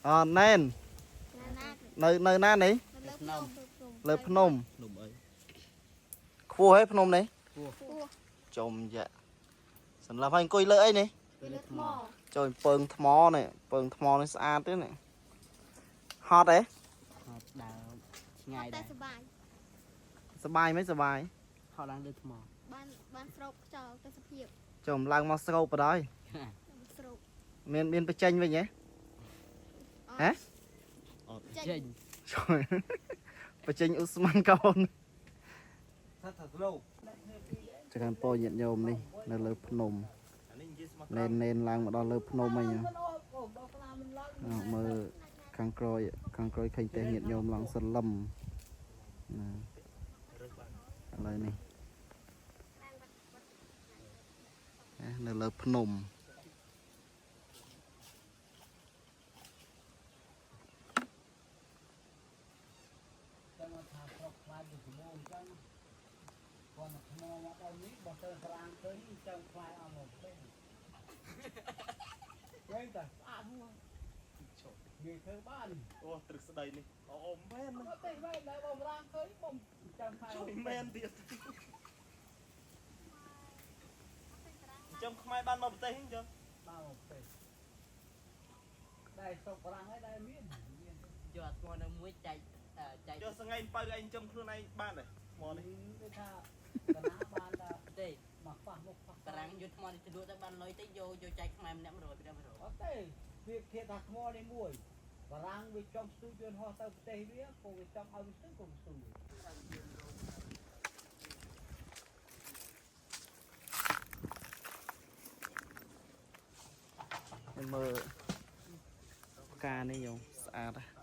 អត់ណែន ណាណា នៅនៅណានេះ លើភ្នំ លើភ្នំ ភ្នំអី ខ្ពស់ហ៎ភ្នំនេះ ពោះ ចុំយ៉ាសន្លប់ឲ្យអង្គុយលើអីនេះ លើថ្ម ចូលពើងថ្មនេះពើងថ្មនេះស្អាតទេនេះហត់ទេ ហត់ដើរឆ្ងាយដែរ តែសបាយ សបាយមិនសបាយ ហត់ឡើងលើថ្ម បានបានស្រូបខ្យល់ទេសភាព ចុំឡើងមកស្រូបបណ្ដោយ ស្រូប មានមានបញ្ចេញវិញហ៎ ហ៎ អត់ ចេញ ជួយបញ្ចេញអ៊ូស្មានកូន ថាថាស្លូ ចង្ហាន់ពោញាតិញោមនេះនៅលើភ្នំ អានេះនិយាយស្មោះ ណែនណែនឡើងមកដល់លើភ្នំហ្នឹងអើមើលខាងក្រោយខាងក្រោយឃើញផ្ទះញាតិញោមឡើងសលឹមណាឥឡូវនេះណានៅលើភ្នំ តែមកថាស្រុកខ្លាចទៅសម្បូរអញ្ចឹងគាត់មកថ្មមកដល់នេះបើទៅប្រាំងឃើញចាំខ្លាចអស់មកពេញចេញតែស្អាតហ្នឹងនិយាយធ្វើបាន អូទ្រឹស្ដីនេះអូអូមែន អត់ទេមែនតែបងប្រាំងឃើញបងចាំខ្លាច ជួយមែនទៀតចាំខ្មែរបានមកប្រទេសហ្នឹងចឹង បាទមកពេញដែរស្រុកប្រាំងហើយដែរមានមាន យកអាថ្មនៅមួយចែកចែក យកសងៃបើឯងចំខ្លួនឯងបានទេថ្មនេះ គេថាកណាបានតែ ទេ មកប៉ះមុខប៉ះ បារាំងយកថ្មនេះទៅលក់ទៅបានលុយទៅយកយកចែកខ្មែរម្នាក់100ម្នាក់100 អត់ទេវាគេថាថ្មនេះមួយបារាំងវាចង់ស្ទូចយន្តហោះទៅប្រទេសវាក៏វាចង់ឲ្យវាស្ទូចក៏វាស្ទូច ខ្ញុំមើលផ្កានេះយោស្អាតណាស់